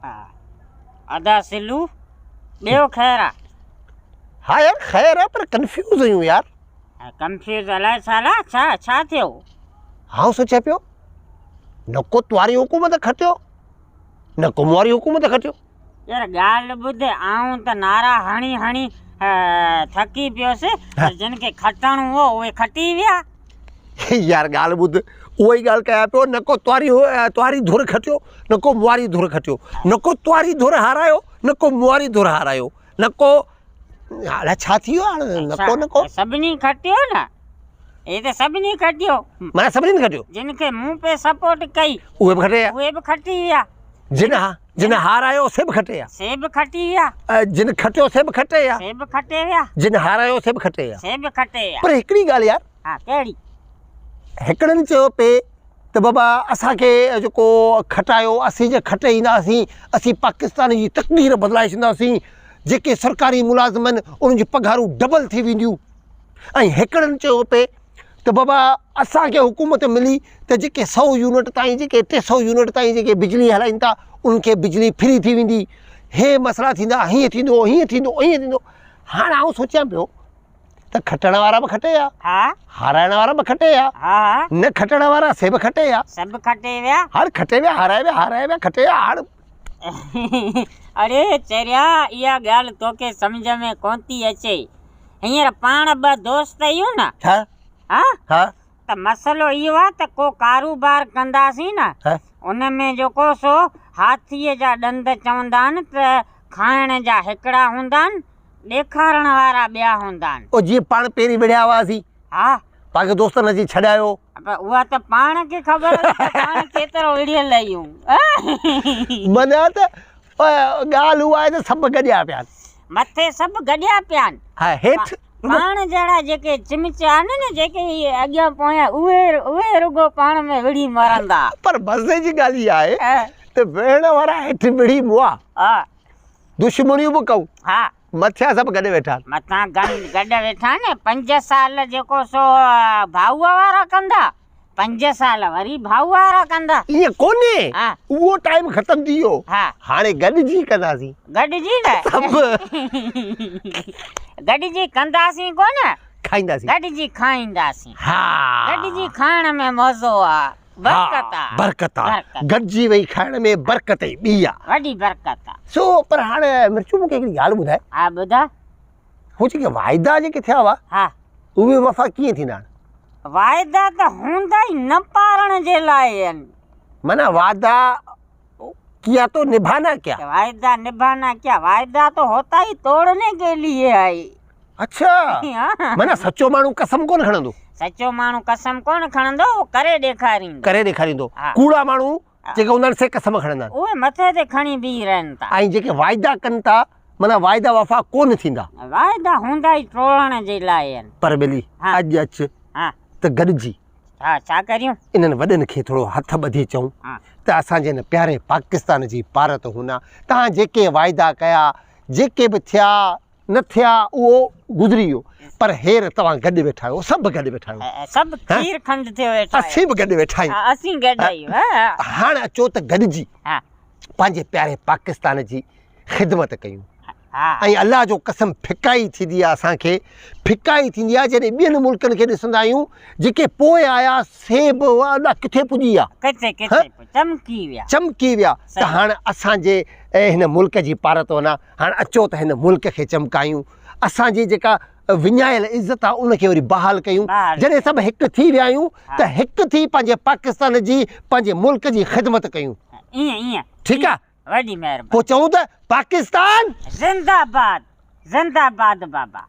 ها ادا سلو ٻيو خير آ. ها يار خير آ پر ڪنفيوز آهيون يار. ڪنفيوز الائي ڇا لا ڇا ڇا ٿيو؟ آئون سوچيان پيو نه ڪو تواري حڪومت کٽيو نه ڪو مون واري حڪومت کٽيو. يار ڳالهه ٻڌ آئون ته نعرا هڻي هڻي ٿڪي پيس پر جن کي کٽڻو هو اهي کٽي ويا. يار ڳالهه ٻڌ اها ئي ڳالهه ڪيان پيو نه ڪو تواري تواري ڌر کٽيو نه ڪو مون واري ڌر کٽيو نه ڪو تواري ڌر هارايو نه ڪو مون واري ڌر هارايو نه ڪو الائي ڇا ٿي ويو هاڻي نه ڪو نه ڪو سڀني کٽيو نه هي ته سڀني کٽيو. معنيٰ سڀني کٽيو. جن کي مون پئي سپورٽ ڪئي. اهي به کٽي ويا. اهي به کٽي ويا. جن جن هارايو سي به کٽي ويا. سي به کٽي ويا. جن کٽيو سي به کٽي ويا. سي به کٽي ويا. جن هارايو سي به کٽي ويا. سي به کٽي ويا. پر هڪڙي ڳالهه يار. ها ڪهڙي؟ هڪڙن چيو پئي ته بابا اسان کي جيڪو کٽايو اسين جي کٽي اينداسين اسين پاڪستان جي تقدير بدلائي ڇڏينداسين جيڪي سرڪاري ملازم آهن انهن جون پگهارون ڊبل ٿي وينديون ۽ هڪڙن چيو پئي ته بابا اسان کي حڪومت ملي ته جيڪي سئو يونٽ تائين جيڪي 300 يونٽ تائين جيڪي بجلي هلائين ٿا انهن کي بجلي فري ٿي ويندي هي مسئلا ٿيندا هيئن ٿيندو هيئن ٿيندو هيئن ٿيندو هاڻ آئون سوچيان پيو ته کٽڻ وارا به کٽي ويا ها هارائڻ وارا به کٽي ويا ها ها نه کٽڻ وارا سي به کٽي ويا سڀ کٽي ويا هاڻ کٽي ويا هارائي ويا هارائي ويا کٽي ويا هاڻ اڙي چريا اها ڳالهه توکي سمجهه ۾ ڪونه ٿي اچي. هينئر پاڻ ٻه دوست آهيون نه. ها. ها. ها. ته مسئلو اهو آهي ته ڪو ڪاروبار ڪنداسين نه. ها. ان ۾ جيڪو سو هاٿيء جا ڏند چوندا آهن ته کائڻ جا هڪڙا هوندا آهن، ڏيکارڻ وارا ٻيا هوندا آهن. او جيئن پاڻ پهرين وڙهيا هئاسين. ها. پاڻ کي دوستن اچي ڇڏايو. پر اها ته پاڻ کي خبر هئي ته پاڻ ڪيترو وڙهيل آهيون. معنيٰ ته ڳالهه اها آهي ته سڀ گڏيا پيا آهن. مٿي سڀ گڏيا پيا آهن. ها هيٺ پاڻ جهڙا جيڪي چمچا آهن نه جيڪي اهي اڳيان پويان اهي اهي رڳو پاڻ ۾ وڙهي مرندا. پر مزي جي ڳالهه اها آهي ته وڙهڻ وارا هيٺ وڙهي مئا. ها. دشمنيون به ڪئون. ها. مٿيان سڀ گڏ ويٺا آهن. مٿان گڏ ويٺا آهن. پنج سال جيڪو سو ڀائوء وارا ڪندا، پنج سال وري ڀائوء وارا ڪندا. ائين ڪونهي، اهو ٽائيم ختم ٿي ويو، ها. هاڻي گڏجي ڪنداسين. گڏجي نه. سڀ. گڏجي ڪنداسين ڪونه. کائينداسين. گڏجي کائينداسين. ها. گڏجي کائڻ ۾ مزو آ. برڪت آ. برڪت آ. گڏجي ويهي کائڻ ۾ برڪت ئي ٻي آ. وڏي برڪت آ. سو پر هاڻ مرچو مون کي هڪڙي ڳالهه ٻڌاء. ها ٻڌاء. هو جيڪي واعدا جيڪي ٿيا هئا. ها. اهي وفا ڪيئن ٿيندا هاڻ؟ واعدا ته هوندا ئي نه پارڻ جي لاء آهن. معنيٰ وعدا ڪيا تو نڀانا ڪيا. واعدا نڀانا ڪيا واعدا تو هوتا ئي توڙني ڪي ليي آهي. اڇا معنيٰ سچو ماڻهو قسم ڪونه کڻندو. سچو ماڻهو قسم ڪونه کڻندو اهو ڪري ڏيکاريندو. ڪري ڏيکاريندو. ڪوڙا ماڻهو جيڪي هوندا آهن سي قسم کڻندا آهن. اهي مٿي تي کڻي بيهي رهن ٿا. ۽ جيڪي واعدا ڪن ٿا معنيٰ واعدا وفا ڪونه ٿيندا. واعدا هوندا ئي ٽوڙڻ جي لاء آهن. پر ٻيلي اڄ اچ ته گڏجي. ها ڇا ڪريون؟ انهن وڏن کي ٿورو هٿ ٻڌي چئون ته اسان جي هن پياري پاڪستان جي پارت هونا توهان جيڪي واعدا ڪيا جيڪي به ٿيا نه ٿيا اهو گذري ويو پر هير توهان گڏ ويٺا آهيو سڀ گڏ ويٺا آهيون. سڀ کير کنڊ ٿيو ويٺا آهيو. اسين به گڏ ويٺا آهيون. اسين گڏ آهيون. هاڻ اچو ته گڏجي پنهنجي پياري پاڪستان جي خدمت ڪيون ۽ الله جو قسم ڦڪائي ٿيندي آهي اسان کي ڦڪائي ٿيندي آهي جڏهن ٻين ملڪن کي ڏسندا آهيون جيڪي پوء آيا سي به الا ڪٿي پڄي ويا. ڪٿي ڪٿي چمڪي ويا. چمڪي ويا ته هاڻ اسان جي هن ملڪ جي پارت ونا هاڻ اچو ته هن ملڪ کي چمڪايون، اسان جي جيڪا وڃايل عزت آهي ان کي وري بحال ڪيون، جڏهن سڀ هڪ ٿي ويا آهيون ته هڪ ٿي پنهنجي پاڪستان جي پنهنجي ملڪ جي خدمت ڪيون. ائين ائين. ٺيڪ آ. وڏي مهرباني. پوء چئون ته پاڪستان. زنده باد زنده باد بابا.